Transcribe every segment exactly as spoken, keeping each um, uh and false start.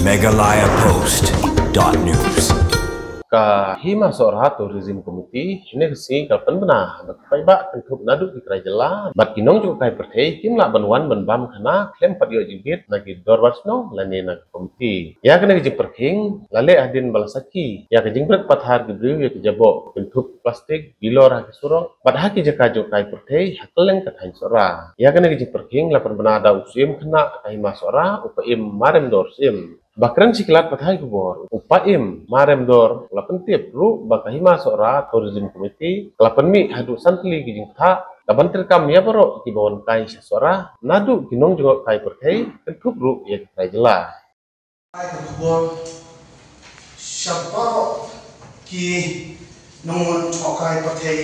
Meghalaya Post dot news. Ka Hima Sohra Tourism Committee hynne ka sngi ka la pynbna bad ka paidbah kynthup naduh ki trai jylla bad ki nongjngohkai pyrthei kim lah ban wan ban bam khana khlem pat ïoh jingkit na ki dorbar shnong lane na ka komiti. Ïa kane ka jingpyrkhing la leh hadien ba la sakhi ïa ka jingbret pathar ki briew ïa ka jaboh kynthup plastik bilor ha ki surok bad ha ki jaka jngohkai pyrthei ha kylleng ka thaiñ Sohra. Ïa kane ka jingpyrkhing la pynbna da u Syiem Khynnah ka Hima Sohra, u Paiem Maremdor Syiem. Ba kren sha ki lad pathai khubor, u Paiem Maremdor u la pyntip ruh ba ka Hima Sohra Tourism Committee ka la pynmih haduh san tylli ki jingpynthah kaban treikam ïa baroh kiba wan kai sha Sohra naduh ki nongjngohkai pyrthei kynthup ruh ïa ki trai jylla. Ai ka khubor sha baroh ki nongjngohkai pyrthei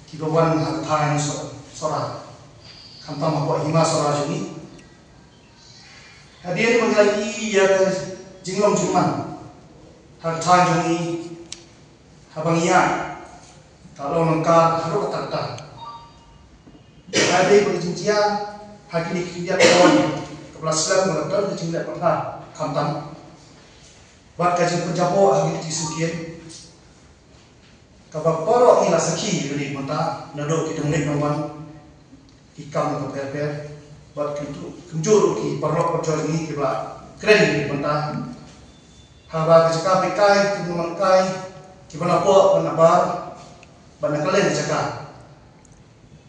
kiba wan ha ka thaiñ Soh-, Sohra, khamtam hapoh Hima Sohra jong ngi. Hadien ba ngi la ïohi ïa ka jinglong jingman ha ka thaiñ jong ngi, haba ngi ïaid ka long lyngkar haduh katta katta. Ka dei ba ka jingjia ha kine ki khyndiat ka long kaba la slem ba la don ka jingleh pathar khamtam bad ka jingpynjaboh ha ki lynti syngkien. Kaba baroh ngi la sakhi ïa kane mynta, naduh ki nongleit nongwan, ki kam ka pher pher bad kumjuh, kumjuh ruh ki paralok parajor ngi kiba la kren ïa kane mynta. Haba ka jaka ba kai, ki nongwan kai kiba napoh, ba nabar bad na kylleng ka jaka,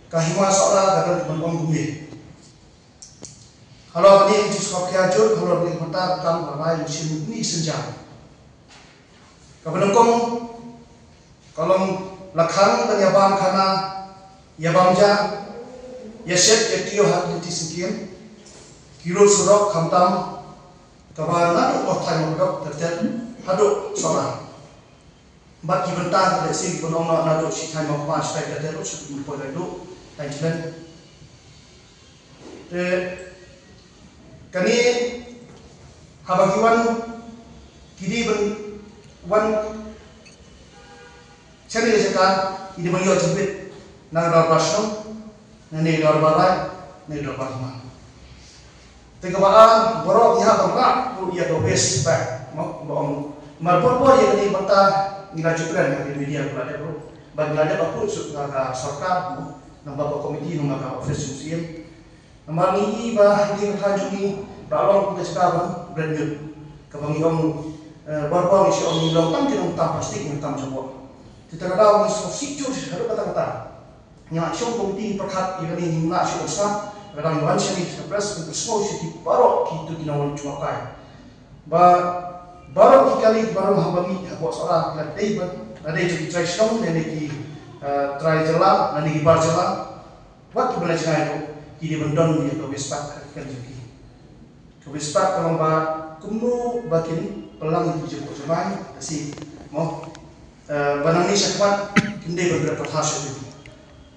ka Hima Sohra ka don ban ong kumne. Halor kane ka jingsngewkhia jur, halor kane ka bynta ka kam ka rai mynsiem une u synjar. Kaba nyngkong ka long la khang ban ïa bam khana, ïa bam ja, ïa shet ïa tiew ha ki lynti syngkien, ki rud surok khamtam kaba naduh Mawthai Mawkdok ter ter haduh Sohra. Bad ki bynta ka lehse ki ban ong naduh Shithai Mawkpa, Shithai ter ter ruh sha ki ban poi laiduh, Thaiñ Jylliew. Te kane haba ki wan, ki dei ban wan sha kane ka jaka, ki dei ban ïoh jingbit na ka dorbar shnong, na ne ka dorbar rai, na ne ka dorbar hima. Te kaba ar, baroh ki hap ban rah ruh ïa ka waste bag, mo, ba ong. Namar baroh baroh ïa kane ka bynta ngi la ju kren ha ka media ba la dep ruh. Ba ngi la dep approach sha ka sorkar, mo, namar ka komiti, namar ka office jong u Syiem. Namar ngi i ba ha kane ka thaiñ jong ngi ba long ka jaka ban bret ñiut. Kaba ngi ong, eh, baroh baroh ngi shu ong ngi long tang ki nongtam plastik, nongtam jaboh. Te kata ka daw ngi sngewsih jur haduh katta katta. Ngi la shong komiti pyrkhat ïa kane, ngi la shong sah, kata ngi wan shane sha press, ngi pynsngew sha ki baroh kito ki nongwan jngohkai. Ba baroh ki kali, baroh haba mih hapoh Sohra, la dei ban, la dei ki trai shnong ne ki, eh, trai jylla ne ki bar jylla. Wat kiba la jngai ruh ki dei ban don ïa ka waste bag ha ki kali jong ki. Ka waste bag ka long ba kumno ba kin pynlang ïa ki jingpynjamai, ka shi, mo. Eh, ba nangne shakhmat kim dei ban bret pathar shuh shuh.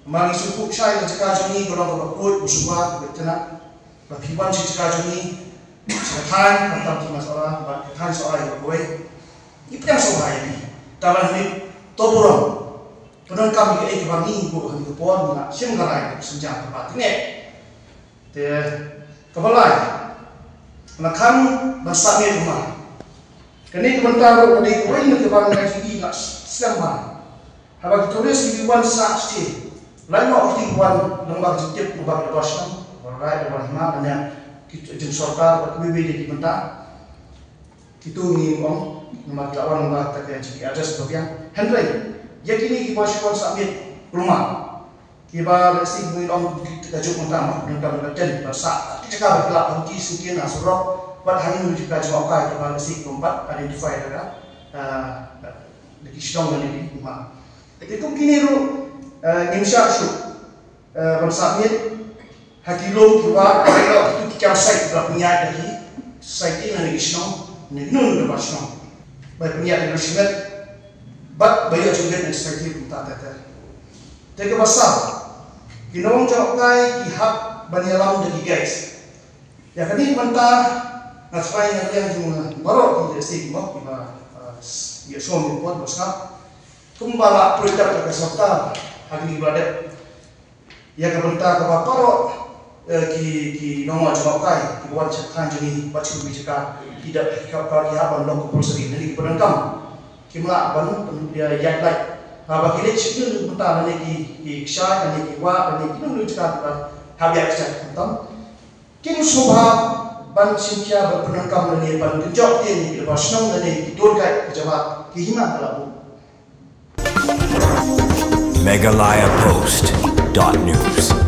Namar ngi sngewthuh shai ka jaka jong ngi ka long kaba khuid, kaba sumar, kaba itynnad. Ba phi wan sha jaka jong ngi, sha ka thaiñ, khamtam ki Hima Sohra, bad ka thaiñ Sohra ïa kawei, ngi pdiang sngewbha ïa phi. Tang ba ngi to burom. Pyndonkam ïa kaei kaba ngi buh ha kane ka por, ngi la shim ka rai ka synjam kaba tyngeh. Te kaba lai, la khang ban sah miet kumne. Kane ka bynta ruh ka dei kawei na kaba ngi la ïohi la slem bha. Haba ki tourist kiba wan sah shatei, la ïoh ki wan lyngba ka jingtip lyngba ki dorbar shnong, dorbar rai, dorbar hima, lane ki jingsorkar bad kiwei kiwei de ki bynta. Kito ngi ong namar ki la wan lyngba kata ka jingïa address ba biang. Hynrei ïa kine kiba shu wan sah miet kulmar, kiba lehse ngi ong ka juk mynta, ma, nangta mynta ten ba sah ki jaka ba ki la ong ki sngewthuh na surok bad ha kine ki jaka jngohkai kiba lehse ki bym pat identify da ka, ah, da ki shnong lane ki hima. Te kum kine ruh, eh, ngim shah shuh, eh, ban sah miet ha ki lum ki wah, ha ki lok, ki kam sait, ba la pynïaid da ki society lane ki shnong, ne ki nongdorbar shnong. Ba pynïaid da ki shimet bad ba ïoh jingmut na ki society kumta ter ter. Te kaba saw, ki nongjngohkai ki hap ban ïalam da ki guides. Ïa kane ka bynta nga tharai na ka liang jong baroh ki lehse ki mok kiba, eh, ïa shong ïa pud ba sngap. Kumba la pynlong da ka sorkar ha kine kiba la dep. Ïa ka bynta kaba baroh eh, ki, ki nongwan jong u kai, ki wan sha thaiñ jong ngi, wat shu wi jaka, ki da, ki ka, ki hap ban long compulsory, nangne ki pyndonkam. Kim lah ban pyn, ïa, ïaid lait. Haba ki leit sha ki mynta nangne ki, ki kshaid, nangne ki wah, nangne ki nongwan jaka, ki ban hap ïaid kshaid, khamtam. Kim sngewbha ban shim khia ban pyndonkam nangne ban kynjoh ïa ki lypa shnong nangne ki dur kai ka jaka ki hima ka la buh. Meghalaya Post dot news.